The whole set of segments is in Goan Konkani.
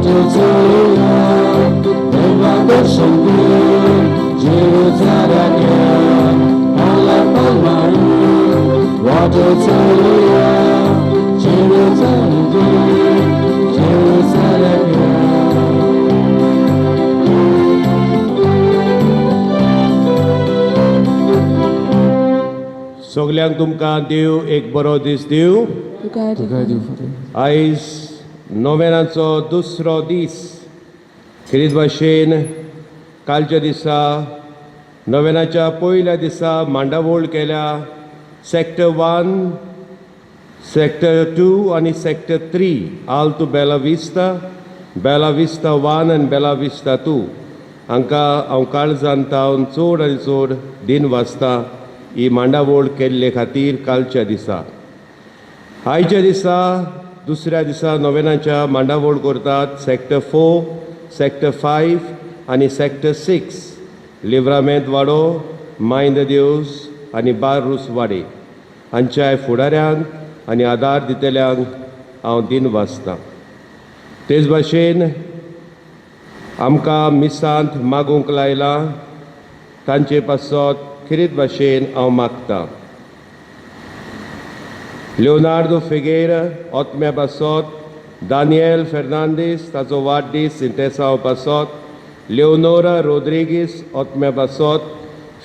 वाटो चलया, देवा दर्शन कर, जेरुजालेम या, पावला पावलार वाटो चलया, जेरुजालेम, जेरुजालेम या. सगल्यांक तुमकां देव एक बरो दीस दिवं. तुका तुका दिवं फादर. आयज नोवेनाचो दुसरो दीस. खेरीत भाशेन कालच्या दिसा नोवेनाच्या पयल्या दिसा मांडावळ केल्या सेक्टर 1, सेक्टर 2 आनी सेक्टर 3, आल्तो बेला विस्ता, बेला विस्ता 1 आनी बेला विस्ता 2 हांकां हांव काळजान तावन चड आनी चड दिन वाचता ही मांडावळ केल्ले खातीर कालच्या दिसा. आयच्या दिसा दुसऱ्या दिसा नोवेनाच्या मांडावळ करतात सेक्टर 4, सेक्टर 5 आनी सेक्टर 6, लिव्रामेंत वाडो, मायंद देवस आनी बार्रूस वाडे. हांच्या फुडाऱ्यांक आनी आदार दितल्यांक हांव दिन वाचतां. तेच भाशेन आमकां मिसांत मागूंक लायलां तांचे पासत खेरीत भाशेन हांव मागतां. लिओनार्दो फिगेर ओतम्या पासत, दानियल फेर्नांदीस ताचो वाडदीस इंतेसांव पासत, लिओनोरा रोद्रिगीस ओतम्या पासत,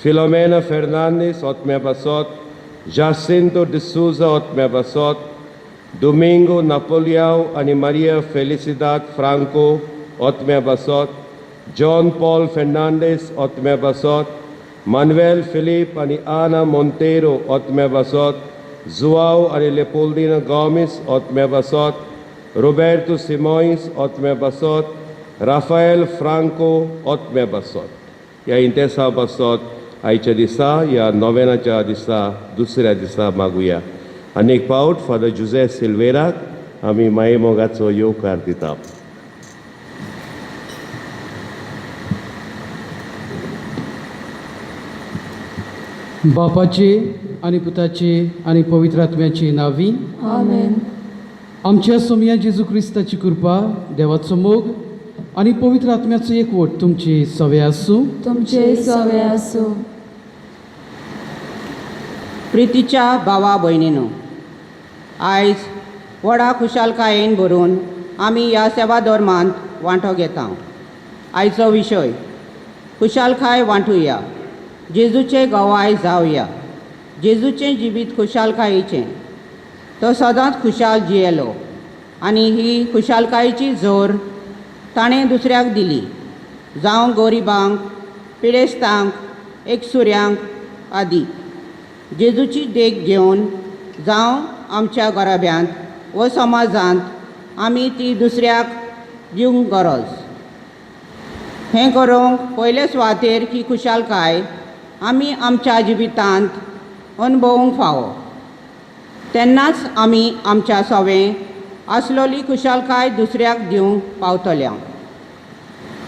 फिलोमेना फेर्नांदीस ओतम्या पासत, जासिंतो डिसूजा ओतम्या पासत, दोमिंगो नापोलियांव आनी मारिया फेलिसिदाद फ्रांको ओतम्या पासत, जॉन पॉल फेर्नांदीस ओतम्या पासत, मानुएल फिलीप आनी आना मोंतेरो ओतम्या पासत, जुआव आनी लेपोल्दिना गॉमीस ओतम्या पासत, रोबेर्तो सिमोइस ओतम्या पासत, राफायल फ्रांको ओतम्या पासत. ह्या इंतेसांव पासत आयच्या दिसा, ह्या नोवेनाच्या दिसा दुसऱ्या दिसा मागुया. आनी एक फावट फादर जुझे सिल्वेराक आमी मायेमोगाचो येवकार दिता. बापाचे आनी पुताचे आनी पवित्र आत्म्याचे नांवी. आमेन. आमच्या सोमया जेजू क्रिस्ताची कृपा, देवाचो मोग आनी पवित्र आत्म्याचो एकवट तुमची सवे आसूं. तुमचे सवे आसूं. प्रितीच्या भावा भयणीनो, आयज व्हडा खुशालकायेन भरून आमी ह्या सेवा धर्मांत वांटो घेता. आयचो विशय खुशालकाय वांटुया, जेजूचे गवाय जावया. जेजूचें जिवीत खुशालकायेचें. तो सदांच खुशाल जियेलो आनी ही खुशालकायेची जोर ताणें दुसऱ्याक दिली, जावं गरिबांक, पिडेस्तांक, एकसुऱ्यांक आदी. जेजूची देख घेवन जावं आमच्या घराब्यांत व समाजांत आमी ती दुसऱ्याक दिवंक गरज. हें करूंक पयले सुवातेर ही खुशालकाय आमी आमच्या जिवितांत अणभवूंक फावो. तेन्नाच आमी आमच्या सवें आसलोली खुशालकाय दुसऱ्याक दिवंक पावतल्या.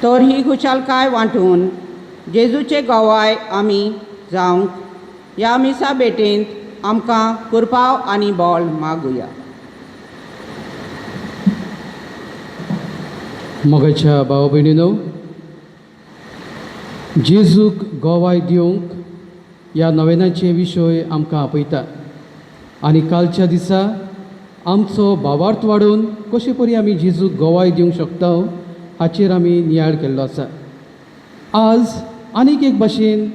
तर ही खुशालकाय वांटून जेजूचे गवाय आमी जावंक ह्या मिसा भेटेंत आमकां कुरपाव आनी बळ मागुया. मोगाच्या भाव भयणीनो, जेजूक गोवाय दिवंक ह्या नवेनाचे विशय आमकां आपयता आनी कालच्या दिसा आमचो भावार्थ वाडोवन कशे परी आमी जेजूक गोवाय दिवंक शकता हाचेर आमी नियाळ केल्लो आसा. आज आनीक एक भाशेन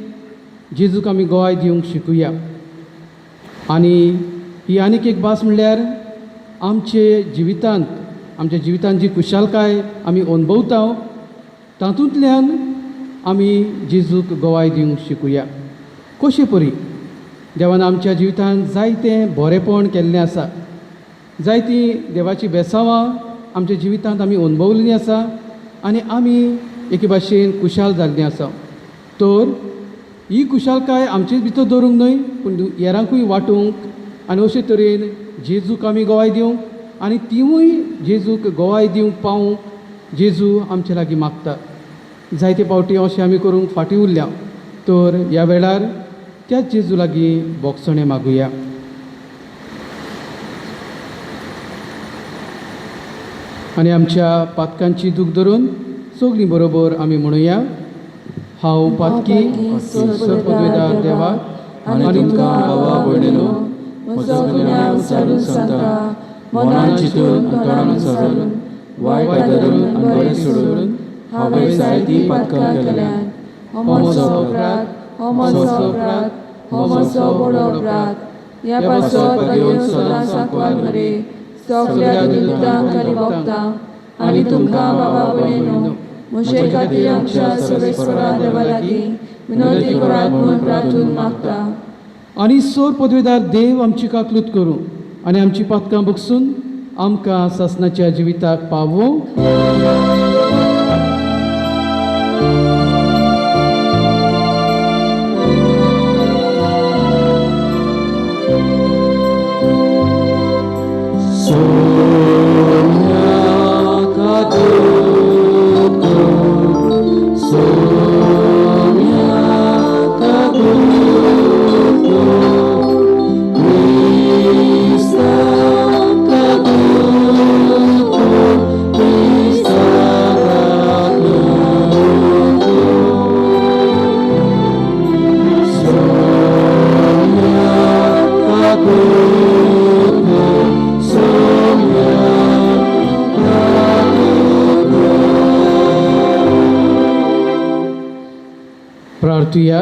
जेजूक आमी गोवाय दिवंक शिकुया आनी ही आनीक एक भास म्हणल्यार आमचे जिवितांत, आमच्या जिवितांत जी खुशालकाय आमी अणभवता तातूंतल्यान आमी जेजूक गोवाय दिवंक शिकुया. कशे परी देवान आमच्या जिवितांत जायतें बरेंपण केल्लें आसा, जायतीं देवाचीं बेसांवां आमच्या जिवितांत आमी अणभवलेलीं आसा आनी आमी एके भाशेन खुशाल जाल्लीं आसा. तर ही खुशालकाय आमचेच भितर दवरूंक न्हय, पूण हेरांकूय वांटूंक आनी अशे तरेन जेजूक आमी गोवाय दिवंक आनी तिवूय जेजूक गोवाय दिवंक पावूंक जेजू आमचे लागीं मागता. जायते फावटी अशें आमी करूंक फाटीं उरल्या, तर ह्या वेळार त्याच जेजू लागीं बोगसणें मागुया. आनी आमच्या पातकांची दूख धरून सगळीं बरोबर आमी म्हणुया, हांव पातकी सरपदवेदार देवा आनी तुमकां बाबा भयणीनो म्हजो गुन्यांव विचारून सांगता, मनान चिंतून तोंडान उच्चारून वायट धरून आनी बरें सोडून हांवें जायतीं पातकां केल्यांत. हो म्हजो अपराध, हो म्हजो अपराध, हो म्हजो व्हड अपराध. ह्या पासत घेवन सदां सांकवाल मरे सगल्या दुतांक आनी भक्तांक आनी तुमकां बाबा भयणीनो म्हजे खातीर आमच्या सर्वेस्परा देवा लागीं विनंती करात म्हूण प्रार्थून मागता. आनी सोर पदवेदार देव आमची काकलूत करूं आनी आमची पातकां बगसून आमकां सासणाच्या जिविताक पावोवं. प्रार्थुया.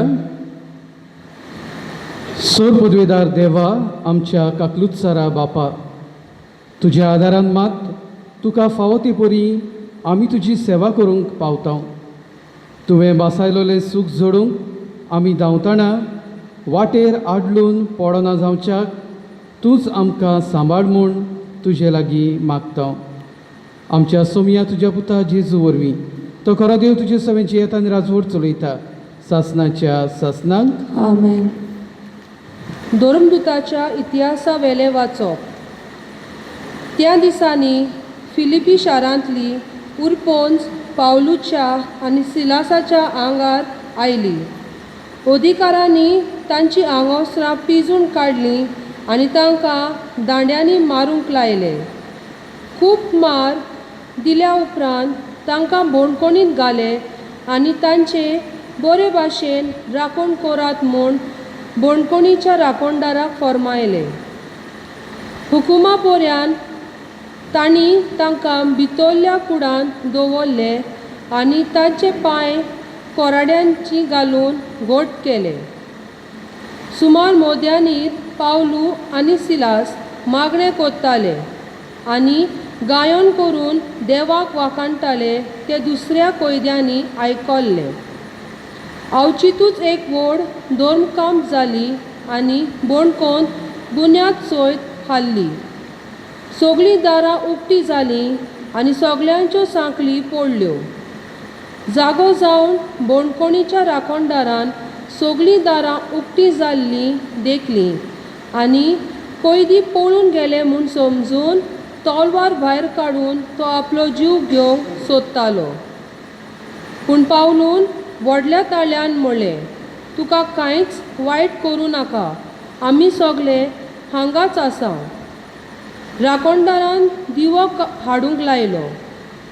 सोर पदवेदार देवा, आमच्या काकलुतसारा बापा, तुज्या आदारान मात तुका फावो ते परी आमी तुजी सेवा करूंक पावता. तुवें बासायलोलें सूख जोडूंक आमी धांवतना वाटेर आडलून पडना जावच्याक तूंच आमकां सांबाळ म्हूण तुजे लागीं मागता. आमच्या सोमया तुज्या पुता जेजू वरवीं तो खरो देव तुजे सवें जियेता आनी राजवट चलयता सासनाच्या सासनाक. आमेन. धर्मदूताच्या इतिहासावेलें वाचप. त्या दिसांनी फिलिपी शारांतली उरपोंज पावलूच्या आनी सिलासाच्या आंगार आयली. अधिकारांनी तांची आंगवस्त्रां पिजून काडलीं आनी तांकां दांड्यांनी मारूंक लायले. खूब मार दिल्या उपरांत तांकां बोणकोणीत घाले आनी तांचे बरे भाशेन राखण करात म्हूण बोणकोणीच्या राखणदाराक फर्मायले. हुकुमा पोऱ्यान तांणी तांकां भितरल्या कुडांत दवरले आनी तांचे पांय कोराड्यांची घालून घट केले. सुमार मोद्यांनी पावलू आनी सिलास मागणें करताले आनी गायन करून देवाक वाखाणटाले ते दुसऱ्या कैद्यांनी आयकल्ले. आवचितूच एक व्हड धर्मकाम जाली आनी बोणकोन बुन्याद सयत हाल्ली. सगळीं दारां उक्ती जालीं आनी सगल्यांच्यो सांखळी पडल्यो. जागो जावन बोणकोणीच्या राखणदारान सगळीं दारां उक्ती जाल्लीं देखलीं आनी कैदी पळून गेले म्हूण समजून तलवार भायर काडून तो आपलो जीव घेवंक सोदतालो. पूण पावलून व्हडल्या ताळ्यान म्हणलें, तुका कांयच वायट करूं नाका, आमी सगळे हांगाच आसा. राखणदारान दिवो हाडूंक लायलो.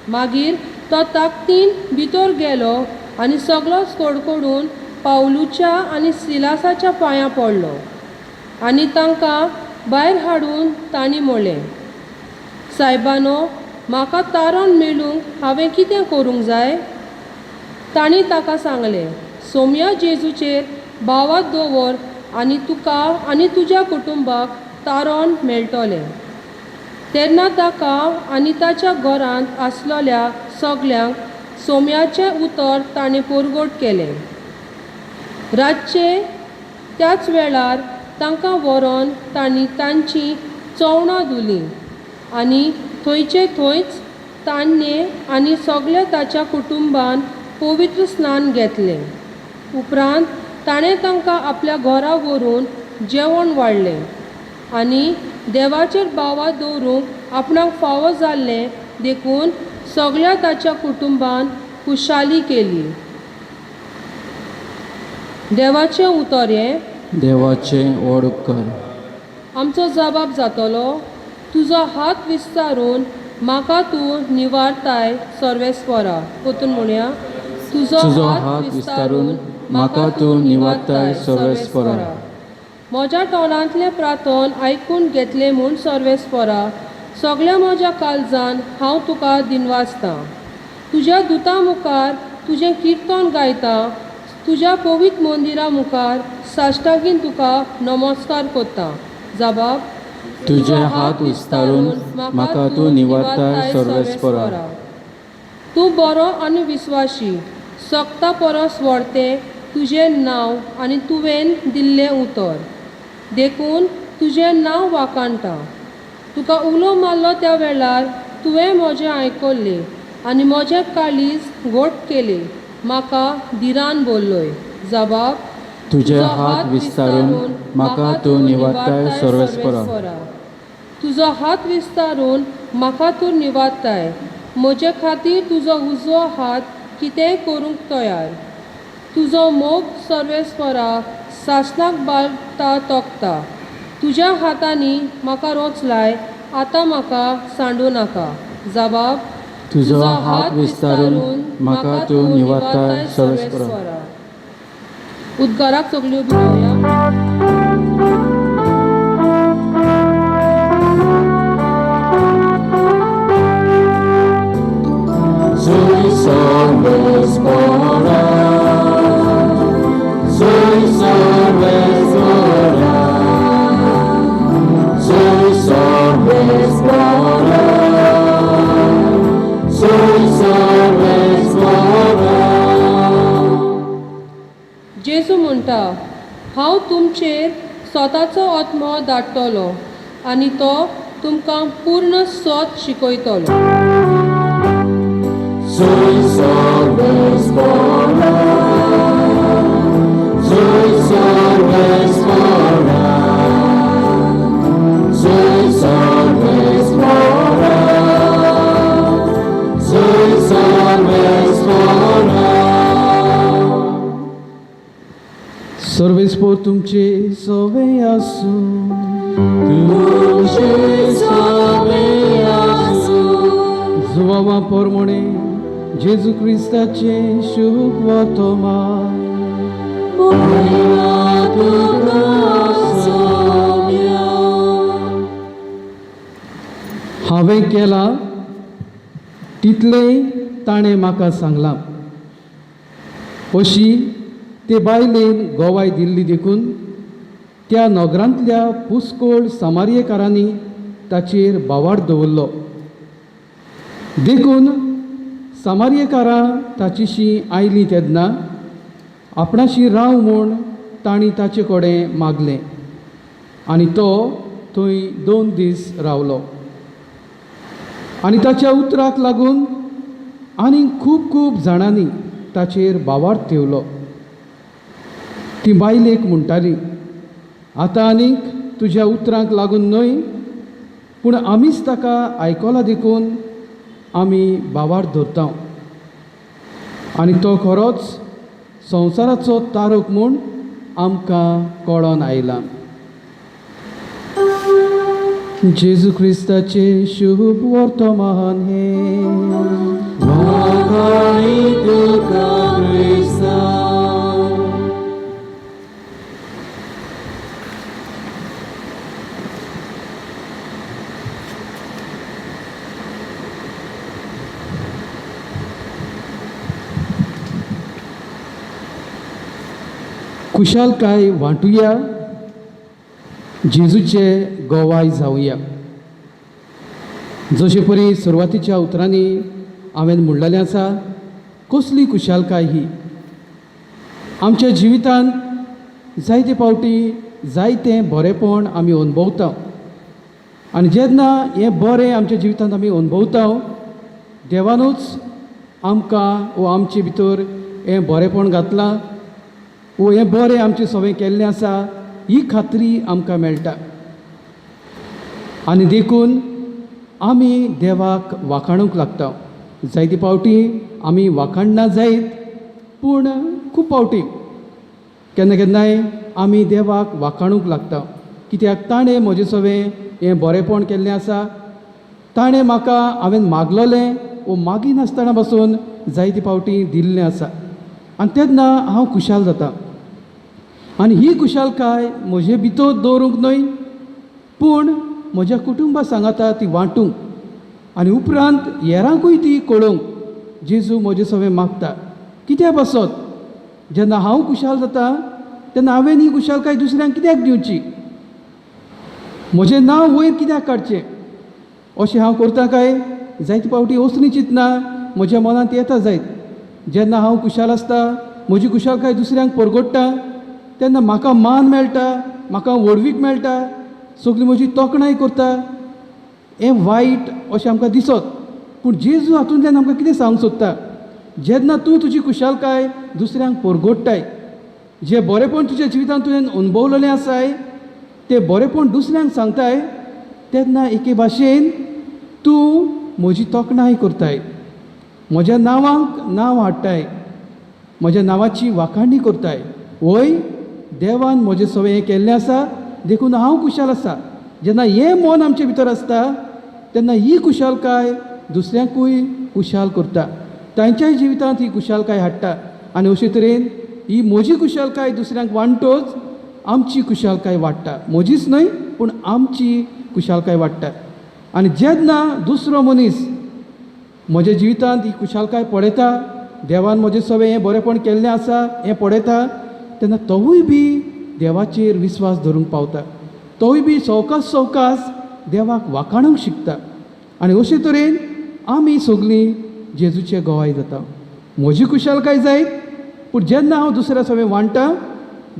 मागीर तो ताकदीन भितर गेलो आनी सगळोच कडकडून पावलूच्या आनी सिलासाच्या पांयां पडलो आनी तांकां भायर हाडून तांणी म्हणलें, सायबानो, म्हाका तारण मेळूंक हांवें कितें करूंक जाय? तांणी ताका सांगलें, सोमया जेजूचेर भावात दवर आनी तुका आनी तुज्या कुटुंबाक तारण मेळटलें. तेन्ना ताका आनी ताच्या घरांत आसलेल्या सगल्यांक सोम्याचें उतर ताणें परगट केलें. रातचे त्याच वेळार तांकां व्हरोन तांणी तांचीं चवणां धुलीं आनी थंयचे थंयच तान्ने आनी सगल्या ताच्या कुटुंबान पवित्र स्नान घेतलें. उपरांत ताणें तांकां आपल्या घरा व्हरून जेवण वाडलें आनी देवाचेर भावात दवरूंक आपणाक फावो जाल्लें देखून सगल्या ताच्या कुटुंबान खुशाली केली. देवाचें उतर हें. देवाचें व्हड उपकार. आमचो जबाब जातलो, तुजो हात विस्तारून म्हाका तूं निवारताय सर्वेस्परा. परतून म्हणया. तुजो हात विस्तारून म्हाका तूं निवारताय सर्वेस्परा. म्हज्या तोंडांतलें प्रार्थन आयकून घेतलें म्हूण सर्वेस्परा, सगळ्या म्हज्या काळजान हांव तुका दिनवासतां. तुज्या दुतां मुखार तुजें किर्तन गायतां, तुज्या पवित्र मंदिरा मुखार साश्टागीन तुका नमस्कार करतां. जबाब. तुजे हात विस्तारून म्हाका तूं निवारताय सर्वेस्परा. तूं बरो आनी विस्वाशी, सक्ता परस व्हडतें तुजें नांव आनी तुवें दिल्लें उतर, देखून तुजें नांव वाखाणटा. तुका उलो मारलो त्या वेळार तुवें म्हजें आयकल्लें आनी म्हजें काळीज घट केलें, म्हाका धिरान भरलोय. जबाब. तुजे हात विस्तारून म्हाका तूं निवारताय सर्वेस्परा. तुजो हात विस्तारून म्हाका तूं निवारताय, म्हजे खातीर तुजो उजवो हात कितेंय करूंक तयार. तुजो मोग सर्वेस्परा सासणाक बाळटा तोखता, तुज्या हातांनी म्हाका रोचलाय, आतां म्हाका सांडू नाका. जबाब. तुजो हात विस्तारून म्हाका तूं निवारताय सर्वेस्परा. उद्गाराक सगल्यो उबी रावया. Soy सर्वेस्परा, soy सर्वेस्परा, soy सर्वेस्परा, soy सर्वेस्परा. जेजू म्हणटा, हांव तुमचेर स्वताचो आत्मो धाडटलो आनी तो तुमकां पूर्ण सत शिकयतलो. Soy सर्वेस्परा, soy सर्वेस्परा, soy सर्वेस्परा, soy सर्वेस्परा. सर्वेस्पोर तुमचे सवे आसूं. तुझे सवे आसूं. जुवावा पोरमोणे जेजू क्रिस्ताचे शुभ वर्तमान. महिमा तुका सोम्या. हांवें केलां तितलेंय ताणें म्हाका सांगलां. अशी ते बायलेन गोवाय दिल्ली देखून त्या नगरांतल्या पुस्कोळ सामारियेकारांनी ताचेर बावार दवरलो. देखून सामारियेकारां ताचेशी आयलीं तेन्ना आपणाशी राव म्हूण तांणी ताचे कडेन मागलें आनी तो थंय 2 दीस रावलो. आनी ताच्या उतराक लागून आनीक खूब खूब जाणांनी ताचेर बावार्थ ठेवलो. ती बायलेक म्हणटाली, आतां आनीक तुज्या उतरांक लागून न्हय, पूण आमीच ताका आयकला देखून आमी बावार धरता आनी तो खरोच संवसाराचो तारक म्हूण आमकां कळोन आयला. जेजू क्रिस्ताचे शुभ वर्तमान हें. वाखाणी तुका क्रिस्ता. खुशालकाय वांटुया, जेजूचे गोवाय जावया. जशे परी सुरवातीच्या उतरांनी हांवें म्हणलेलें आसा, कसली खुशालकाय ही आमच्या जिवितांत. जायते फावटी जायतें बरेंपण आमी अणभवता आनी जेन्ना हें बरें आमच्या जिवितांत आमी अणभवता, देवानूच आमकां वो आमचे भितर हें बरेंपण घातलां वो हें बरें आमचें सगळें केल्लें आसा ही खात्री आमकां मेळटा. आनी देखून आमी देवाक वाखाणूंक लागता. जायते फावटी आमी वाखाणना जायत, पूण खूब फावटी केन्ना केन्नाय आमी देवाक वाखाणूंक लागता, कित्याक ताणें म्हजें सगळें हें बरेंपण केल्लें आसा ताणें म्हाका हांवें मागलोलें वो मागिनासतना पासून जायते फावटी दिल्लें आसा आनी तेन्ना हांव खुशाल जाता. आनी ही खुशालकाय म्हजे भितर दवरूंक न्हय, पूण म्हज्या कुटुंबा सांगाता ती वांटूंक आनी उपरांत हेरांकूय ती कळोवंक जेजू म्हजे सवें मागता. कित्या पासत जेन्ना हांव खुशाल जाता तेन्ना हांवें ही खुशालकाय दुसऱ्यांक कित्याक दिवची, म्हजें नांव वयर कित्याक काडचें? अशें हांव करता काय जायते फावटी असलीं चिंतना म्हज्या मनांत येता जायत. जेन्ना हांव खुशाल आसता, म्हजी खुशालकाय दुसऱ्यांक परगट्टा, तेन्ना म्हाका मान मेळटा, म्हाका व्हडवीक मेळटा, सगळी म्हजी तोखणाय करता. हें वायट अशें आमकां दिसत, पूण जेजू हातूंतल्यान आमकां कितें सांगूंक सोदता? जेन्ना तूं तुजी खुशालकाय दुसऱ्यांक परगट्टाय, जें बरेंपण तुज्या जिवितांत तुवें अणभवलेलें आसाय तें बरेंपण दुसऱ्यांक सांगताय, तेन्ना एके भाशेन तूं म्हजी तोखणाय करताय, म्हज्या नांवांक नांव हाडटाय, म्हज्या नांवाची वाखाणी करताय. वय, देवान म्हजें सवें हें केल्लें आसा देखून हांव खुशाल आसा. जेन्ना हें मन आमचे भितर आसता तेन्ना ही खुशालकाय दुसऱ्यांकूय खुशाल करता, तांच्याय जिवितांत ही खुशालकाय हाडटा. आनी अशे तरेन ही म्हजी खुशालकाय दुसऱ्यांक वांटोच आमची खुशालकाय वाडटा. म्हजीच न्हय पूण आमची खुशालकाय वाडटा. आनी जेन्ना दुसरो मनीस म्हज्या जिवितांत ही खुशालकाय पळयता, देवान म्हजें सवें हें बरेंपण केल्लें आसा हें पळयता, तेन्ना तोवूय बी देवाचेर विस्वास धरूंक पावता, तोवूय बी सवकास सवकास देवाक वाखाणूंक शिकता. आनी अशे तरेन आमी सगळीं जेजूचे गवाय जाता. म्हजी खुशालकाय जायत, पूण जेन्ना हांव दुसऱ्या सवें वांट्टा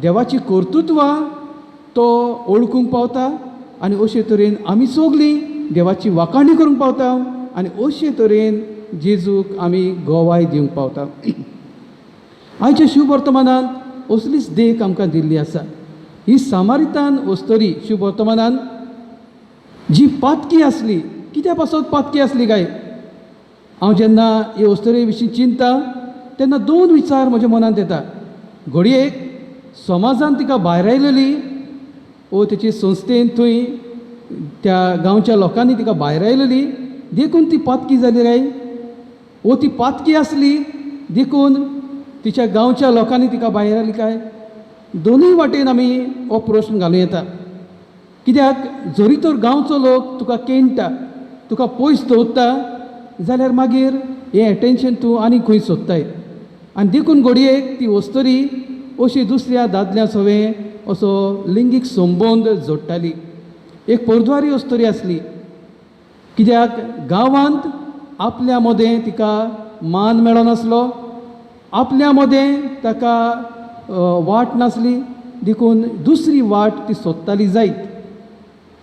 देवाची कर्तृत्वां तो वळखूंक पावता आनी अशे तरेन आमी सगळीं देवाची वाखाणी करूंक पावता आनी अशे तरेन जेजूक आमी गवाय दिवंक पावता. आयच्या शिववर्तमानांत असलीच देख आमकां दिल्ली आसा. ही सामारितान वस्तरी शिववर्तमानान जी पातकी आसली, कित्या पासत पातकी आसली काय? हांव जेन्ना हे वस्तरे विशीं चिंता तेन्ना दोन विचार म्हज्या मनांत येता. घडयेक समाजान तिका भायर आयलेली वो तेची संस्थेन थंय त्या गांवच्या लोकांनी तिका भायर आयलेली देखून ती पातकी जाली काय, वो ती पातकी आसली देखून तिच्या गांवच्या लोकांनी तिका भायर आयली काय? दोनूय वाटेन आमी हो प्रश्न घालूं येता. कित्याक जरी तर गांवचो लोक तुका केणटा, तुका पयस दवरता, जाल्यार मागीर हें एटेन्शन तूं आनी खंय सोदताय. आनी देखून घडयेक ती वस्तरी अशी दुसऱ्या दादल्या सवें असो लिंगीक संबंद जोडटाली. एक परद्वारी अस्तरी आसली, कित्याक गांवांत आपल्या मदें तिका मान मेळनासलो, आपल्या मदें ताका वाट नासली, देखून दुसरी वाट ती सोदताली जायत.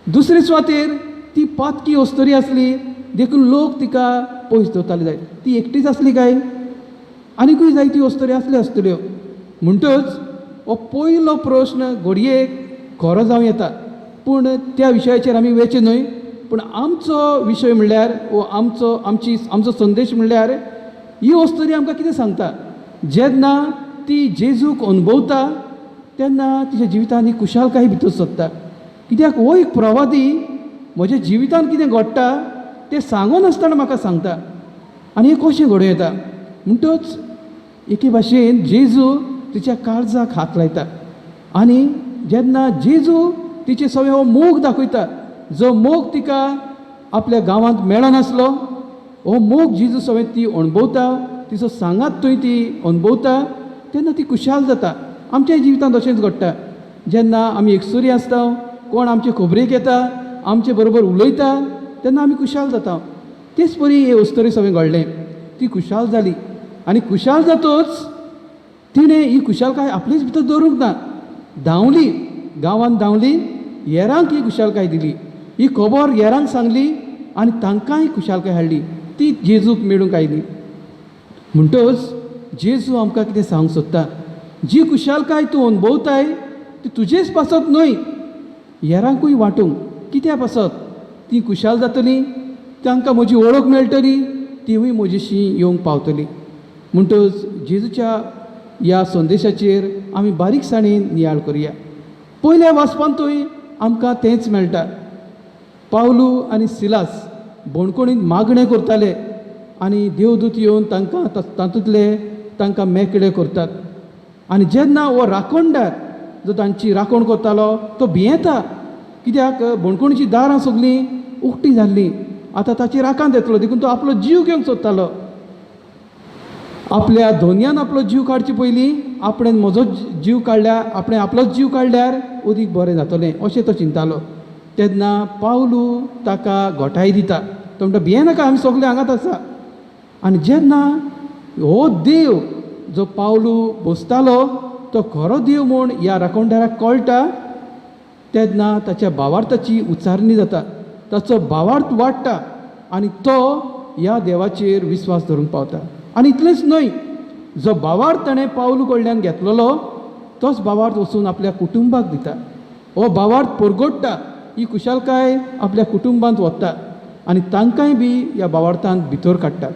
दुसरे सुवातेर ती पातकी अस्तरी आसली देखून लोक तिका पयस दवरताले जायत. ती एकटीच आसली काय आनीकूय जायती अस्तरी आसल्यो आसतल्यो? म्हणटच हो पयलो प्रश्न घडयेक खरो जावं येता, पूण त्या विशयाचेर आमी वेचें न्हय. पूण आमचो विशय म्हणल्यार वो आमचो आमची आमचो संदेश म्हणल्यार ही अस्तरी आमकां कितें सांगता? जेन्ना ती जेजूक अणभवता तेन्ना तिच्या जिवितांत ही खुशालकाय भितर सोदता. कित्याक हो एक प्रवादी म्हज्या जिवितांत कितें घडटा तें सांगनासतना म्हाका सांगता आनी हें कशें घडोवं येता? म्हणटच एके भाशेन जेजू तिच्या काळजाक हात लायता आनी जेन्ना जेजू तिचे सवें हो मोग दाखयता, जो मोग तिका आपल्या गांवांत मेळनासलो, हो मोग जेजू सवें ती अणभवता, तिचो सांगात थंय ती अणभवता, तेन्ना ती खुशाल जाता. आमच्या जिवितांत अशेंच घडटा. जेन्ना आमी एकसुरी आसता, कोण आमचे खबरेक येता, आमचे बरोबर उलयता, तेन्ना आमी खुशाल जाता. तेच परी हे अस्तरी सवें घडलें, ती खुशाल जाली आनी खुशाल जातच तिणें ही खुशालकाय आपलीच भितर दवरूंक ना, धांवली, गांवांत धांवली, हेरांक ही खुशालकाय दिली, ही खबर हेरांक सांगली आनी तांकांय खुशालकाय हाडली. ती जेजूक मेळूंक आयली. म्हणटच जेजू आमकां कितें सांगूंक सोदता? जी खुशालकाय तूं अणभवताय ती तुजेच पासत न्हय, हेरांकूय वांटूंक. कित्या पासत? ती खुशाल जातली, तांकां म्हजी वळख मेळटली, तिवूय म्हजेशी येवंक पावतली. म्हणटच जेजूच्या ह्या संदेशाचेर आमी बारीकसाणेन नियाळ करुया. पयल्या वाचपांतूय आमकां तेंच मेळटा. पावलू आनी सिलास बणकोणींत मागणें करताले आनी देवदूत येवन तांकां तातूंतले तांकां मेकळे करतात. आनी जेन्ना हो राखणदार जो तांची राखण करतालो तो भियेता, कित्याक बणकोणीचीं दारां सगळीं उक्तीं जाल्लीं, आतां ताची राखण येतलो, देखून तो आपलो जीव घेवंक सोदतालो. आपल्या धोनयान आपलो जीव काडचे पयलीं आपणें म्हजो जीव काडल्यार, आपणें आपलोच जीव काडल्यार अदीक बरें जातलें अशें तो चिंतालो. तेन्ना पावलू ताका घोटाय दिता, तो म्हणटा भियेनाका, आमी सगळे हांगाच आसा. आनी जेन्ना हो देव जो पावलू बसतालो तो खरो देव म्हूण ह्या राखणदाराक कळटा, तेन्ना ताच्या भावार्थाची उच्चारणी जाता, ताचो भावार्थ वाडटा आनी तो ह्या देवाचेर विस्वास धरूंक पावता. आनी इतलेंच न्हय, जो भावार्थ ताणें पावलू कडल्यान घेतलेलो तोच भावार्थ वचून आपल्या कुटुंबाक दिता. हो भावार्थ परगोडटा, ही खुशालकाय आपल्या कुटुंबांत वता आनी तांकांय बी ह्या भावार्थान भितर काडटा.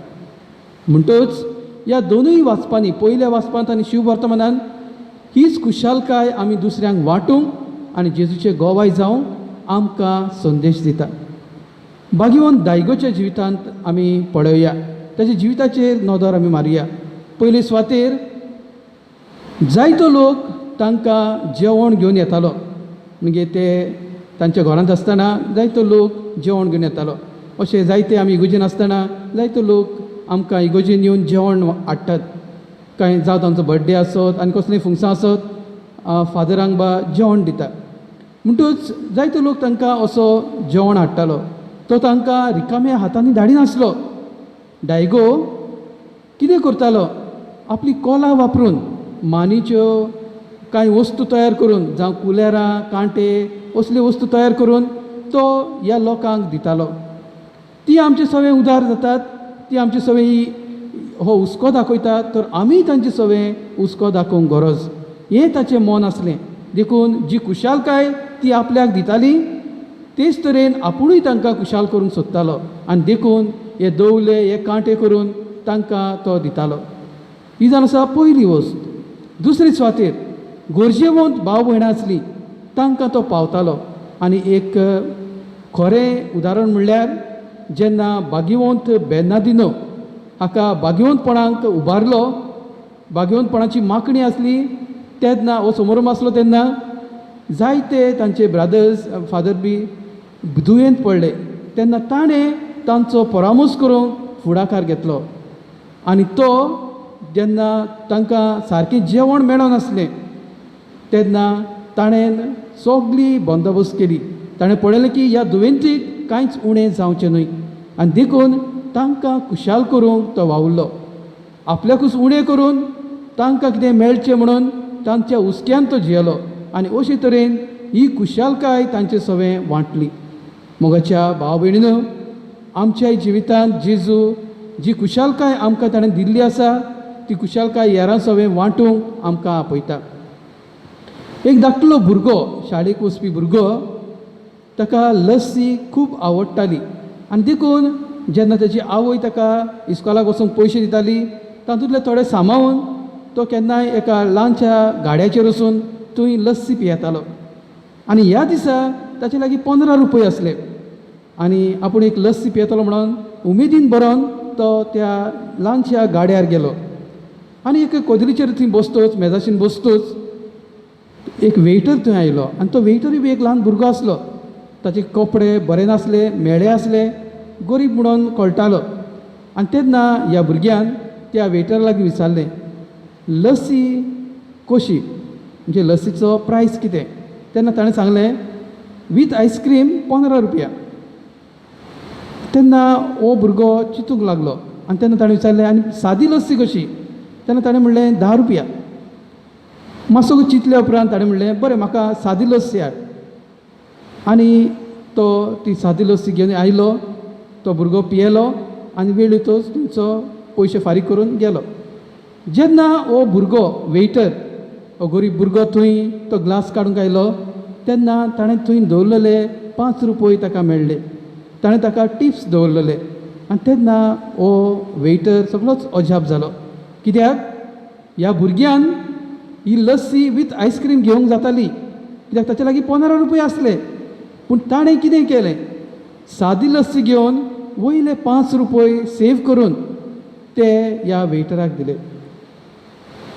म्हणटच ह्या दोनूय वाचपांनी, पयल्या वाचपांत आनी शिववर्तमानान, हीच खुशालकाय आमी दुसऱ्यांक वांटूंक आनी जेजूचे गोवाय जावंक आमकां संदेश दिता. बागीवन दायगोच्या जिवितांत आमी पळोवया, ताच्या जिविताचेर नदर आमी मारुया. पयले सुवातेर जायतो लोक तांकां जेवण घेवन येतालो, म्हणजे ते तांच्या घरांत आसतना जायतो लोक जेवण घेवन येतालो. अशें जायते आमी इगोजेन आसतना जायतो लोक आमकां इगोजेन येवन जेवण हाडटात, कांय जावं तांचो बर्थडे आसत आनी कसलीं फंक्शन आसत, फादरांक बा जेवण दिता. म्हणटूच जायतो लोक तांकां असो जेवण हाडटालो, तो तांकां रिकाम्या हातांनी धाडिनासलो. डायगो कितें करतालो, आपली कोला वापरून मानीच्यो कांय वस्तू तयार करून, जावं कुलेरां, कांटे असल्यो वस्तू तयार करून तो ह्या लोकांक दितालो. ती आमचे सगळे उदार जातात, ती आमचे सगळे हो हुस्को दाखयतात, तर आमी तांचे सगळे हुस्को दाखोवंक गरज, हें ताचें मन आसलें. देखून जी खुशालकाय ती आपल्याक दिताली तेच तरेन आपुणूय तांकां खुशाल करूंक सोदतालो आनी देखून हे दवले, हे कांटे करून तांकां तो दितालो. ही जावन आसा पयली वस्त. दुसरी सुवातेर गरजेवंत भाव भयणां आसलीं तांकां तो पावतालो. आनी एक खरें उदाहरण म्हणल्यार जेन्ना भाग्यवंत बेर्नादिनो हाका भाग्यवंतपणाक उबारलो, भाग्यवंतपणाची मागणी आसली तेन्ना, हो समोरम आसलो तेन्ना जायते तांचे ब्रादर्स फादर बी दुयेंत पडले, तेन्ना ताणें तांचो परामर्श करूंक फुडाकार घेतलो. आनी तो जेन्ना तांकां सारकें जेवण मेळनासलें तेन्ना ताणें सगळी बंदोबस्त केली. ताणें पळयलें की ह्या दुयेंतीक कांयच उणें जावचें न्हय आनी देखून तांकां खुशाल करूंक तो वावुरलो. आपल्याकूच उणें करून तांकां कितें मेळचें म्हणून तांच्या हुस्क्यान तो जियेलो आनी अशे तरेन ही खुशालकाय तांचे सवें वांटली. मोगाच्या भाव भयणीनो, आमच्या जिवितांत जेजू जी खुशालकाय आमकां ताणें दिल्ली आसा ती खुशालकाय हेरां सवें वांटूंक आमकां आपयता. एक धाकटलो भुरगो, शाळेक वचपी भुरगो, ताका लस्सी खूब आवडटाली आनी देखून जेन्ना ताची आवय ताका इस्कोलाक वचूंक पयशे दिताली तातूंतले थोडे सांबाळून तो केन्नाय एका ल्हानशा गाड्याचेर वचून थंय लस्सी पियेतालो. आनी ह्या दिसा ताचे लागीं 15 रुपये आसले आनी आपूण एक लस्सी पियेतलो म्हणून उमेदीन भरोन तो त्या ल्हानशा गाड्यार गेलो आनी एक कोदरीचेर थंय बसतोच, मेजाशीन बसतोच एक वेटर थंय आयलो आनी तो वेटरूय बी एक ल्हान भुरगो आसलो. ताचे कपडे बरे नासले, म्हेळे आसले, गरीब म्हणून कळटालो. आनी तेन्ना ह्या भुरग्यान त्या वेटरा लागीं विचारलें, लस्सी कशी, म्हणजे लस्सीचो प्रायस कितें? तेन्ना ताणें सांगलें, वीथ आयस्क्रीम 15 रुपया. तेन्ना हो भुरगो चिंतूंक लागलो आनी तेन्ना ताणें विचारलें, आनी सादी लस्सी कशी? तेन्ना ताणें म्हणलें 10 रुपया. मातसो चिंतल्या उपरांत ताणें म्हणलें, बरें म्हाका सादी लस्सी हाड. आनी तो ती सादी लस्सी घेवन आयलो, तो भुरगो पियेलो आनी वेळ तोच तुमचो पयशे फारीक करून गेलो. जेन्ना हो भुरगो वेटर, हो गरीब भुरगो थंय तो ग्लास काडूंक आयलो तेन्ना ताणें थंय दवरलेले 5 रुपये ताका मेळ्ळे. ताणें ताका टिप्स दवरलेले आनी तेन्ना हो वेटर सगळोच अजाप जालो, कित्याक ह्या भुरग्यान ही लस्सी वीथ आयस्क्रीम घेवंक जाताली, कित्याक ताचे लागीं 15 रुपये आसले. पूण ताणें कितें केलें, सादी लस्सी घेवन वयले 5 रुपये सेव करून ते ह्या वेटराक दिले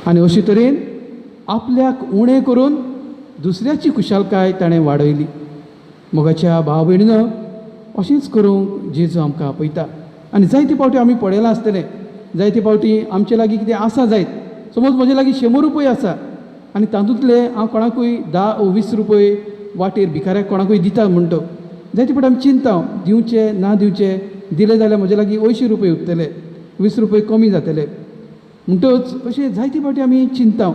आनी अशे तरेन आपल्याक उणें करून दुसऱ्याची खुशालकाय ताणें वाडयली. मोगाच्या भाव भयणीनो, अशेंच करूंक जेजू आमकां आपयता. आनी जायते फावटी आमी पळयलां आसतलें, जायते फावटी आमचे लागीं कितें आसा जायत, समज म्हजे लागीं 100 रुपये आसा आनी तातूंतले हांव कोणाकूय 10 ओ 20 रुपये वाटेर भिकाऱ्याक कोणाकूय दिता म्हणटो, जायते फावटी आमी चिंता दिवचे ना दिवचे, दिले जाल्यार म्हजे लागीं 80 रुपये उरतले, 20 रुपये कमी जातले, म्हणटच अशें जायते फावटी आमी चिंता.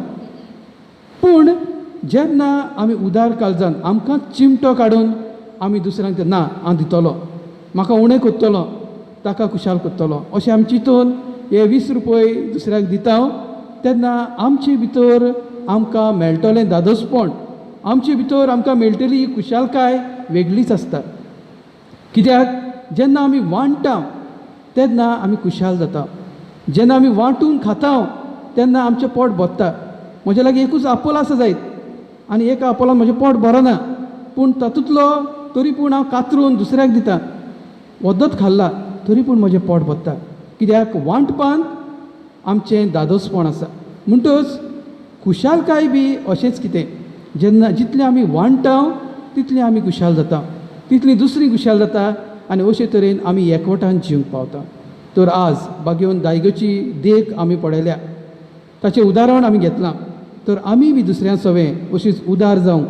पूण जेन्ना आमी उदार काळजान आमकां चिमटो काडून आमी दुसऱ्यांक ना हांव दितलो, म्हाका उणें करतलो, ताका खुशाल करतलो, अशें आमी चिंतून हे 20 रुपये दुसऱ्याक दिता तेन्ना आमचे भितर आमकां मेळटलें दादोसपण, आमचे भितर आमकां मेळटली ही खुशालकाय वेगळीच आसता. कित्याक जेन्ना आमी वांट्टा तेन्ना आमी खुशाल जाता, जेन्ना आमी वांटून खाता तेन्ना आमचें पोट भरता. म्हज्या लागीं एकूच आपोल आसा जायत आनी एका आपोलान म्हजें पोट भरना, पूण तातूंतलो तरी पूण हांव कातरून दुसऱ्याक दिता, वद्दत खाल्ला तरी पूण म्हजें पोट भरता. कित्याक वांटपान आमचें दादोसपण आसा. म्हणटच खुशालकाय बी अशेंच कितें, जेन्ना जितलें आमी वांट्टा तितलें आमी खुशाल जाता, तितली दुसरी खुशाल जाता आनी अशे तरेन आमी एकवटान जिवंक पावता. तर आज बागेवन दायगोची देख आमी पळयल्या, ताचें उदाहरण आमी घेतलां, तर आमी बी दुसऱ्यां सवें अशीच उदार जावंक,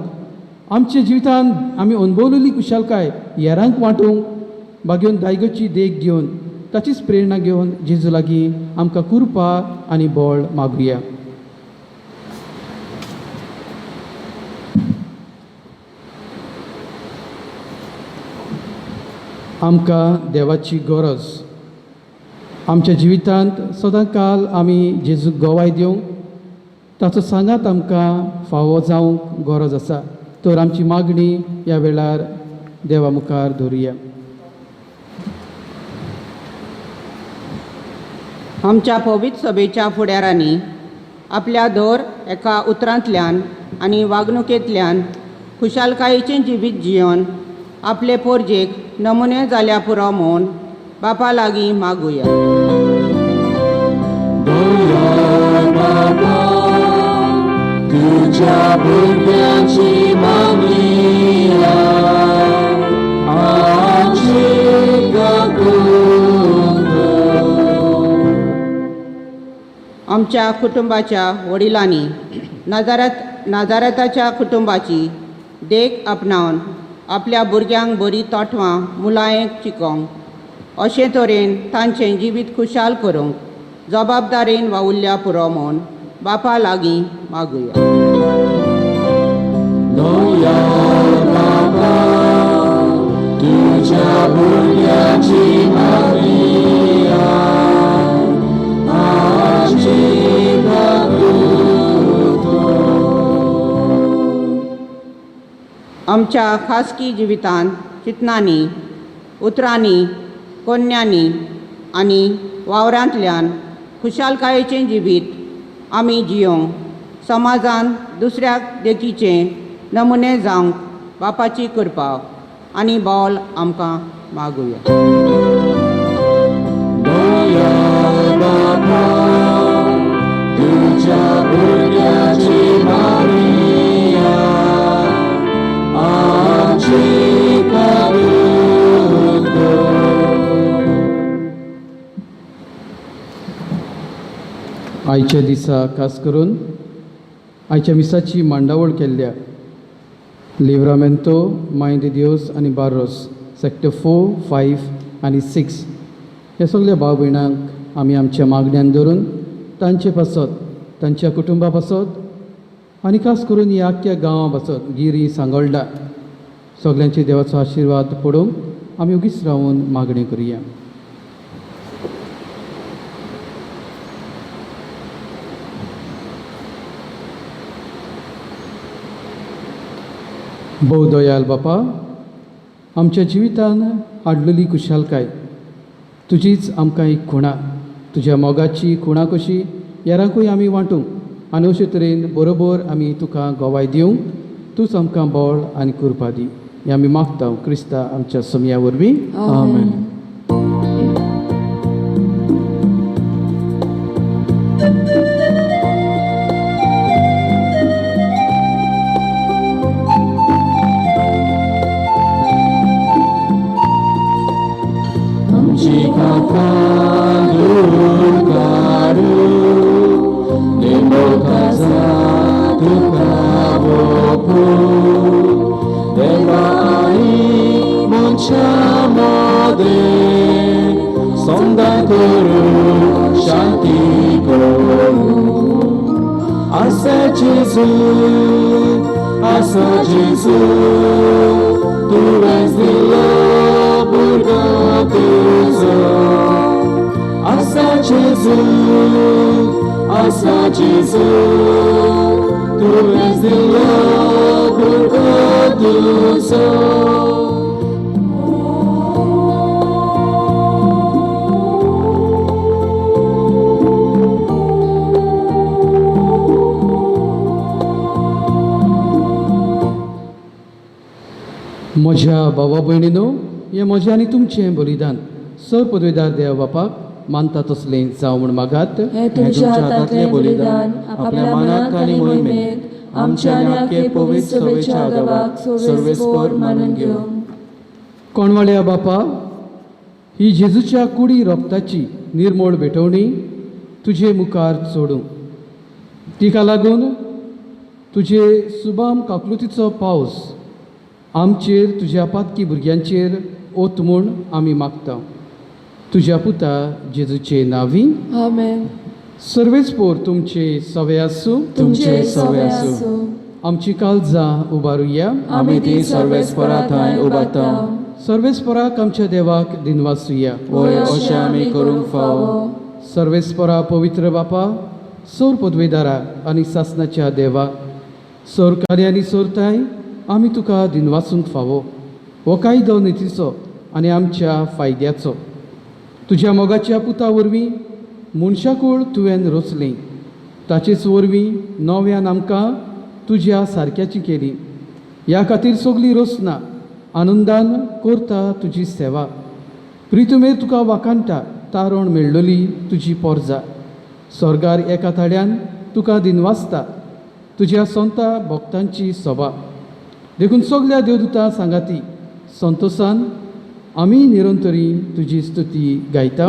आमच्या जिवितान आमी अणभवलेली खुशालकाय हेरांक वांटूंक बागेवन दायगोची देख घेवन ताचीच प्रेरणा घेवन जेजू लागीं आमकां कृपा आनी बळ मागुया. आमकां देवाची गरज आमच्या जिवितांत सदांकाल आमी जेजूक गवाय दिवंक ताचो सांगात आमकां फावो जावंक गरज आसा. तर आमची मागणी ह्या वेळार देवा मुखार दवरुया. आमच्या पवित्र सभेच्या फुडारांनी आपल्या दर एका उतरांतल्यान आनी वागणुकेंतल्यान खुशालकायेचें जिवीत जियोन आपले पोरजेक नमुने जाल्या पुरो म्हूण बापा लागीं मागुया. तुझ्या भुरग्यांची मागणी आमच्या कुटुंबाच्या वडिलांनी नाजाराताच्या कुटुंबाची देख आपणावन आपल्या भुरग्यांक बरी तोटवां मुलायेक चिकोंक अशे तरेन तांचें जिवीत खुशाल करूंक जबाबदारेन वावुरल्या पुरो म्हूण बापा लागीं मागुया. तुझ्या भुरग्यांची मागणी आमच्या खासगी जिवितांत चिंतनांनी, उतरांनी, कोन्यांनी आनी वावरांतल्यान खुशालकायेचें जिवीत आमी जियोंक समाजान दुसऱ्याक देखीचे नमुने जावंक बापाची कृपा आनी बोल आमकां मागुया. तुझ्या भुरग्याची मागणी आयच्या दिसा खास करून आयच्या मिसाची मांडावळ केल्ल्या लिव्रामेंतो, माय दे दियोस आनी बार्रोस सेक्टर 4, 5 आनी 6 ह्या सगल्या भाव भयणांक आमी आमच्या मागण्यान धरून तांचे पासत, तांच्या कुटुंबा पासत आनी खास करून ह्या आख्ख्या गांवा पासत गिरी सांगोल्डा सगल्यांचे देवाचो आशिर्वाद पडूंक आमी ओगीच रावून मागणी करुया. भोव दयाल बापा, आमच्या जिवितान हाडलेली खुशालकाय तुजीच आमकां एक खुणा, तुज्या मोगाची खुणा कशी हेरांकूय आमी वांटूंक आनी अशे तरेन बरोबर आमी तुका गवाय दिवंक तूंच आमकां बळ आनी कृपा दी. हें आमी मागता क्रिस्ता आमच्या समया वरवीं. आमेन. आमची खाफां दूर काडू निमोखाजा तुका वोपू देवा आनी मनशां मदें संदां करूं शांती करूं. Asa Gesù, asa Gesù, tu és de purgatoso. Asa Gesù, asa Gesù, tu és de purgatoso. म्हज्या भावा भयणीनो, हें म्हजें आनी तुमचें बलिदान सर पदवेदार देव बापाक मानता तसलें जावं म्हूण मागात. हें तुमच्या हातांतलें बलिदान आपल्या मनाक आनी मोहिमेक आमच्या आनी आख्खे पवित्र सभेच्या देवाक सर्वेस्पोर मानून घेवं. कोणवाळ्या बापा, ही जेजूच्या कुडी रोगताची निर्मोळ भेटवणी तुजे मुखार चोडूं. तिका लागून तुजे सुबाम काकलुतीचो पावस आमचेर तुज्या पातकी भुरग्यांचेर ओत म्हूण आमी मागता. तुज्या पुता जेजूचे नांवी. आमेन. सर्वेस्पोर तुमचे सवे आसूं. तुमचे सवे आसूं. आमची काळजां उबारुया. आमी ती सर्वेस्परा थंय उबारता. सर्वेस्पराक आमच्या देवाक दिनवासुया. वय अशें आमी करूंक फावो. सर्वेस्परा पवित्र बापा, सोर पदवेदारा आनी सासनाच्या देवा, सोरकारी आनी सोरताय आमी तुका दिनवासूंक फावो. हो कायदो नितीचो आनी आमच्या फायद्याचो. तुज्या मोगाच्या पुता वरवीं मनशाकूळ तुवें रचलें, ताचेच वरवीं नव्यान आमकां तुज्या सारक्याची केली. ह्या खातीर सगली रचना आनंदान करता तुजी सेवा. प्रितुमेर तुका वाखाणटा तारण मेळ्ळली तुजी पोरजा. स्वर्गार एका थाड्यान तुका दिनवासता तुज्या संता भक्तांची सभा. देखून सगल्या देवदूतां सांगाती संतोसान आमी निरंतरी तुजी स्तुती गायता.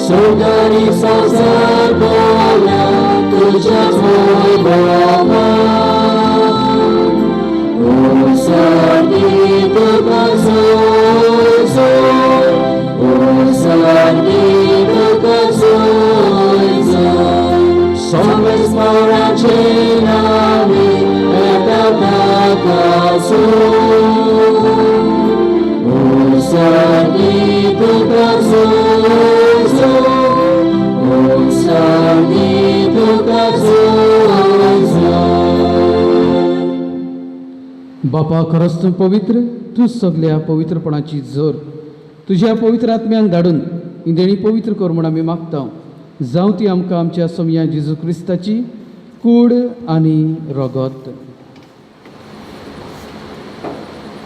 Sugari संसार बोल्या तुझ्याच वैभवान. ओ सर्गी तुका जोय जोय, ओ सर्गी तुका जोय जोय. सोमेस्वराचे नावे एका ताका जोय. ओ सर्गी तुका जोय जोय, ओ सर्गी तुका जोय जोय. बापा, खरोच तूं पवित्र, तूं सगल्या पवित्रपणाची जोर. तुज्या पवित्र आत्म्यान धाडून ही देणी पवित्र कर म्हूण आमी मागता. जावं ती आमकां आमच्या सोमया जेजू क्रिस्ताची कूड आनी रगत.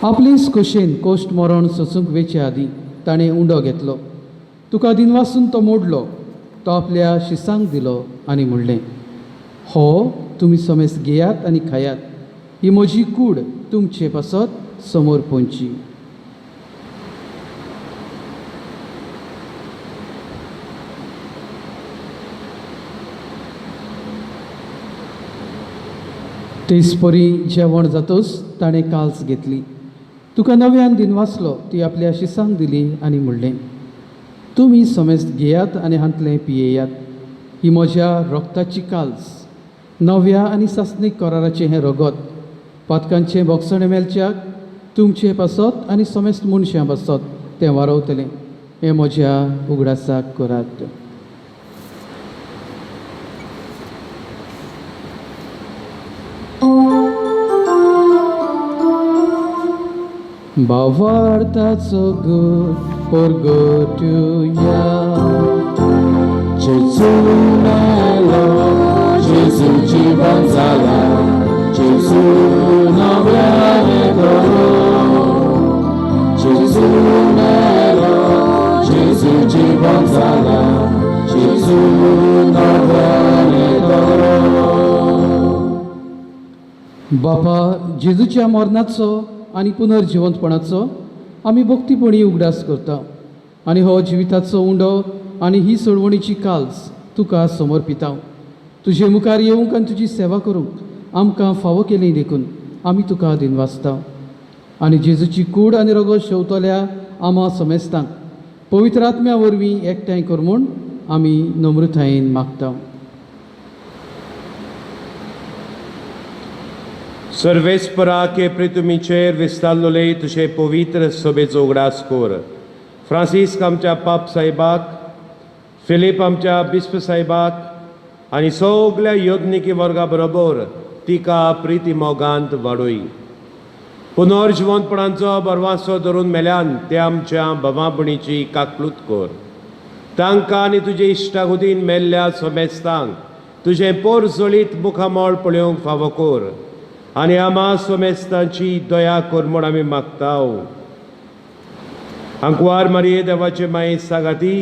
आपलेच खोशेन कोश्ट मरण सोसूंक वेचे आदीं ताणें उंडो घेतलो, तुका दिनवासून तो मोडलो, तो आपल्या शिसांक दिलो आनी म्हणलें, हो तुमी समेस घेयात आनी खायात, ही म्हजी कूड तुमचे पासत समोर पोंची. तेच परी जेवण जातच ताणें काल्स घेतली, तुका नव्यान दिनवासलो, ती आपल्या शिसांक दिली आनी म्हणलें, तुमी समेस्त घेयात आनी हांतलें पियेयात, ही म्हज्या रक्ताची काल्स, नव्या आनी सासणीक कराराचें हें रगत, पातकांचें भोगसणें मेळच्याक तुमचे पासत आनी समेस्त मनशां पासत तें वारवतलें. हें म्हज्या उगडासाक करात. भावार्थाचो गुण परगटुया. जेजू मेलो, जेजू जिवन जाला, जेजू नव्याने बापा, जेजूच्या मरणाचो आनी पुनर्जिवंतपणाचो आमी भक्तीपणी उगडास करता आनी हो जिविताचो उंडो आनी ही सोडवणीची काल्स तुका समर्पिता. तुजे मुखार येवंक आनी तुजी सेवा करूंक आमकां फावो केली देखून आमी तुका दिनवासता. आनी जेजूची कूड आनी रगत शेवतल्या आमा समेस्तांक पवित्र आत्म्या वरवीं एकठांय कर म्हूण आमी नम्रतायेन मागता. सर्वेस्परा के प्रितुमीचेर विस्तारलोले तुजे पवित्र सभेचो उगडास कर. फ्रांसीस्क आमच्या पाप साहेबाक, फिलीप आमच्या बिस्प साहेबाक आनी सगल्या योजनिकी वर्गा बरोबर तिका प्रिती मोगांत वाडोय. पुनर्जिवंतपणाचो बरवासो धरून मेल्यान ते आमच्या बाबापणीची काकलूत कर. तांकां आनी तुजे इश्टागुतीन मेल्ल्या सोमेस्तांक तुजें पोरजोळीत मुखामळ पळोवंक फावो कर आनी आमा सोमेस्तांची दया कर म्हूण आमी मागताव. आंकवार मारये देवाचे माये सागाती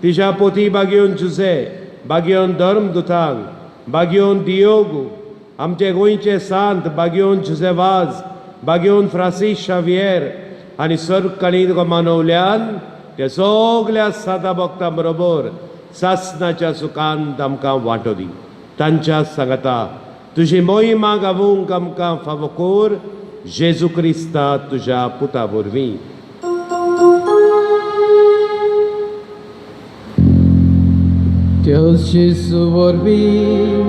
तिज्या पोती बागेवन जुजे, बागेवन धर्म दुतांक, बागेवन दियोग, आमचे गोंयचे सांत बागेवन जुजे वाज, बागेवन फ्रांसीस शावियर आनी सरकाळी मानवल्यान ते सगल्या सादा भक्तां बरोबर सासनाच्या सुखान आमकां वांटो दी. तांच्या सांगाता तुजी मोहिमा गावूंक आमकां फावो कर जेजू क्रिस्ता तुज्या पुता वरवीं. त्याच जेजू वरवीं,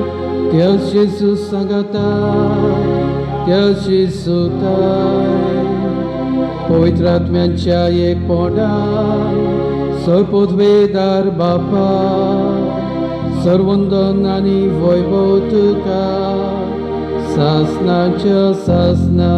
त्याच जेजू सांगाता, त्याच जेजू ताय पवित्र आत्म्यांच्या एकपणान सर्वपदवेदार बापा, सर्वंदन आनी वैभव तुका सासनाच्या सासना.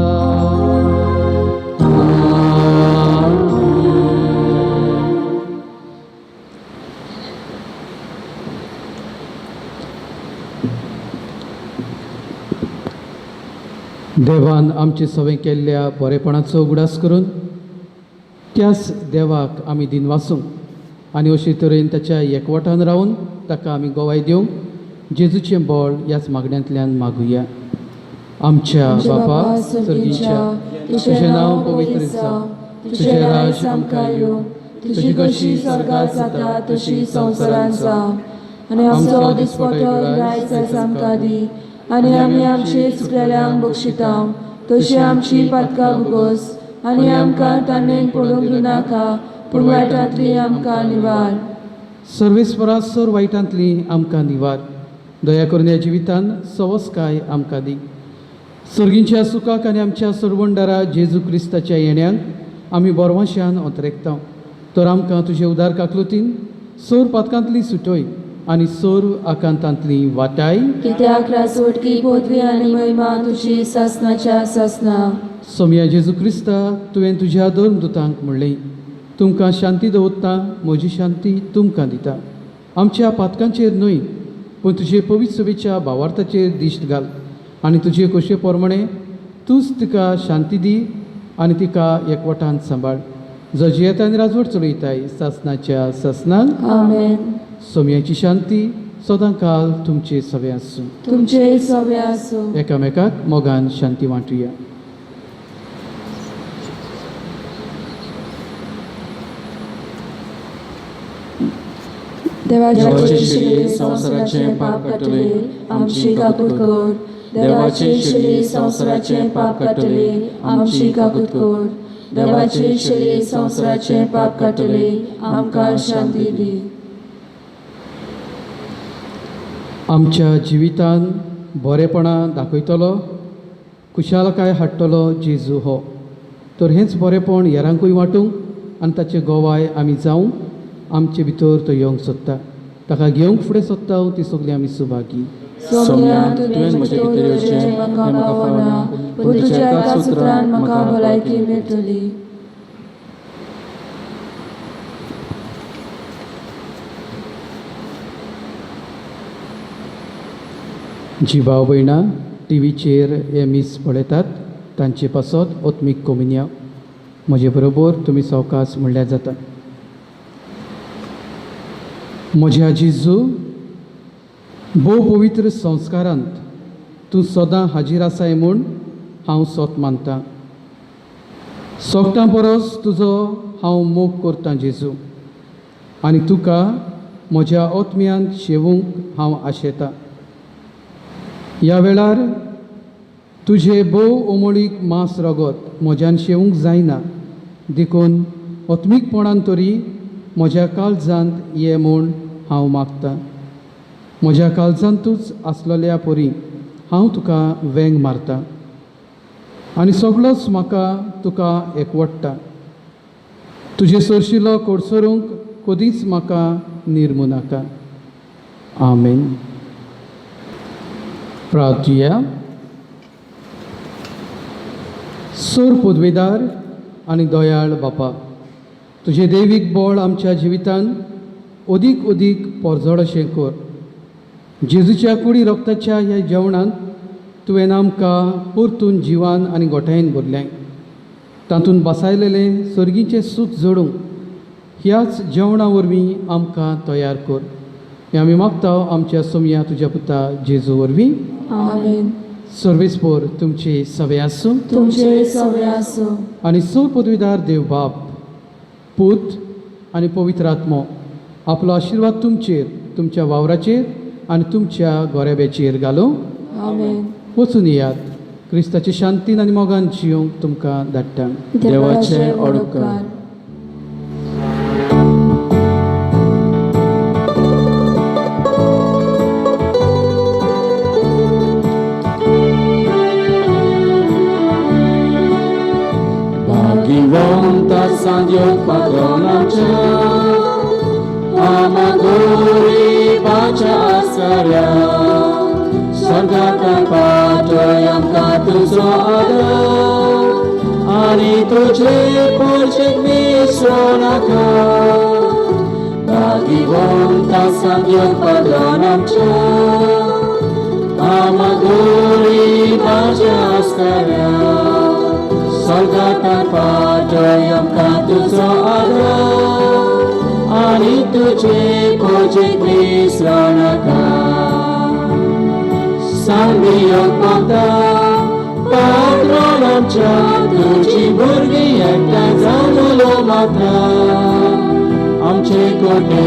देवान आमचे सवें केल्ल्या बरेपणाचो उगडास करून त्याच देवाक आमी दिनवासूंक आनी अशे तरेन ताच्या एकवटान रावन ताका आमी गोवाय दिवंक जेजूचें बळ ह्याच मागण्यांतल्यान मागुया. आमच्या बापा सर्गीच्या, तुजें नांव पवित्र जावं, तुजें राज आमकां येवं, तुजी कशी स्वर्गात जाता तशी संवसारांत जावं. आनी आमचो दिसपटो आयज आमकां दी आनी आमी आमचे चुकलेल्यांक बक्षिता तशी आमची पातकां भोगोस आनी आमकां ताणें पडूंक दिनाका पूण वायटांतली आमकां निवार. सर्वेस्परा सर वायटांतली आमकां निवार. दया करून ह्या जिवितान सवस्काय आमकां दी. सर्गींच्या सुखाक आनी आमच्या सरवंडारा जेजू क्रिस्ताच्या येण्याक आमी बोरवांशान ओतरेकता. तर आमकां तुजे उदार काकलुतीन सोर पातकांतली सुटोय आनी सोर आकांतांतली वाटाय. कित्याक रासवटकी पदवी आनी महिमा तुजी सासनाच्या सासना. सोमया जेजू क्रिस्ता, तुवें तुज्या दोन दुतांक म्हणलें, तुमकां शांती दवरता, म्हजी शांती तुमकां दिता. आमच्या पातकांचेर न्हय पूण तुजे पवित्र सभेच्या भावार्थाचेर दिश्ट घाल आनी तुजे खोशे प्रमाणे तूंच तिका शांती दी आनी तिका एकवटान सांबाळ. जो जियेता आनी राजवट चलयताय सासनाच्या सासनाक. आमेन. सोमयाची शांती सदां काल तुमचे सवे आसूं. तुमचे सवे आसूं. एकामेकाक मोगान शांती वांटुया. देवाचे शिले संवसाराचें पाप काडटले, आमची काकूत कर. देवाचे शिले संवसाराचें पाप काडटले, आमची काकूत कर. देवाचे शिले संवसाराचें पाप काडटले, आमकां शांती दी. आमच्या जिवितान बरेपणां दाखयतलो, खुशालकाय हाडटलो जेजू हो. तर हेंच बरेपण हेरांकूय वांटूंक आनी ताचे गोवाय आमी जावंक आमचे भितर तो येवंक सोदता. ताका घेवंक फुडें सोदता ती सगळीं आमी सुभागी. सोम्या, तुवें म्हजे भितर येवचें म्हाका पावना, पूण तुज्या एका सुत्रान म्हाका भलायकी मेळटली. जी भाव भयणां टिवीचेर हे मीस पळयतात तांचे पासत ओत्मीक कोमिन्या म्हजे बरोबर तुमी सवकास म्हणल्यार जाता. म्हज्या जेजू भोव पवित्र संस्कारांत तूं सदां हाजीर आसाय म्हूण हांव सोत मानतां. सोगटां परस तुजो हांव मोग करतां जेजू, आनी तुका म्हज्या ओत्म्यान शेवूंक हांव आशेतां. ह्या वेळार तुजें भोव ओमोळीक मांस रगत म्हज्यान शेवूंक जायना, देखून ओत्मीकपणान तरी म्हज्या काळजांत ये म्हूण हांव मागतां. म्हज्या काळजांतूच आसलेल्या परी हांव तुका वेंग मारतां आनी सगळोच म्हाका तुका एकवडटा. तुजे सरशिलो कोडसरूंक कदींच म्हाका निर्मू नाका. आमेन. प्रार्थुया. सोर पदवेदार आनी दयाळ बापा, तुजें देवीक बळ आमच्या जिवितान अदीक अदीक पोरजोड अशें कर. जेजूच्या कुडी रक्ताच्या ह्या जेवणांत तुवें आमकां परतून जिवान आनी गोठायेन भरलें. तातूंत बसायलेलें सर्गीचें सूत जोडूंक ह्याच जेवणा वरवीं आमकां तयार कर. हें आमी मागता आमच्या सोमया तुज्या पुता जेजू वरवीं. आमेन. सर्वेस्पोर तुमची सवे आसूं. तुमचे सवे आसूं. आनी स पदवीदार देव बाप, पूत आनी पवित्र आत्मो आपलो आशिर्वाद तुमचेर, तुमच्या वावराचेर आनी तुमच्या गोरेब्याचेर घालूं. आमेन. वचून येयात. क्रिस्ताचे शांतीन आनी मोगान जिवंक तुमकां धाडटा. देवाचे उपकार. भाग्यवंत सांजो पाद्रोनाच्या आमा गरिबाच्या आसऱ्या, स्वर्गांत पाटय आमकां तुजो आदर आनी तुजे पोरचेक विसरूं नाका. भाग्यवंत सांजो पाद्रोनाच्या आमा गरिबाच्या आसऱ्या, स्वर्गांत पाटय आमकां तुजो आदर आनी तुजे पोरचेक विसरूं नाका. सांगियो माता पात्रोन आमच्या, तुजी भुरगीं एकठांय जावन उलो माता, आमचे कोटे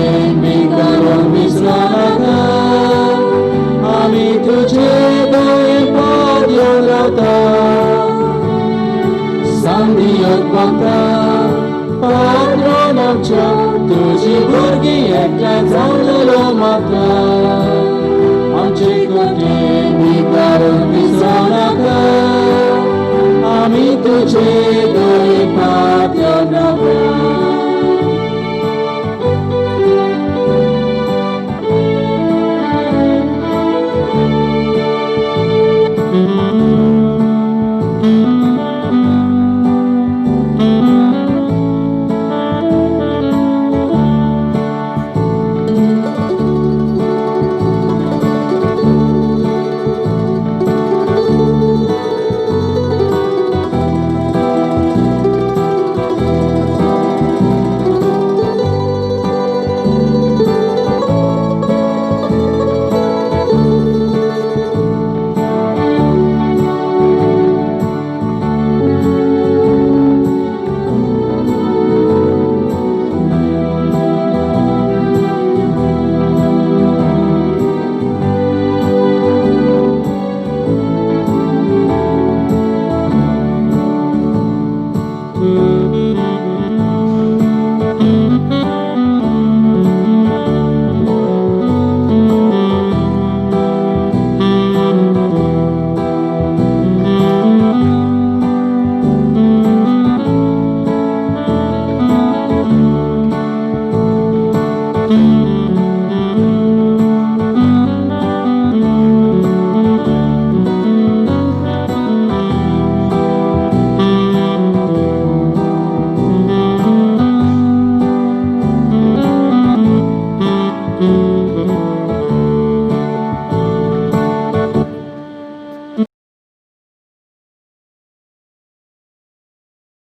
करून विसरूं नाका. आमी तुजे दयेन पद येवन रावता. सांगियो माता पात्रोन आमच्या, तुजी भुरगीं एकठांय जावन उलो माता, आमचे कोटे करून विसरूं नाका. आमी तुजे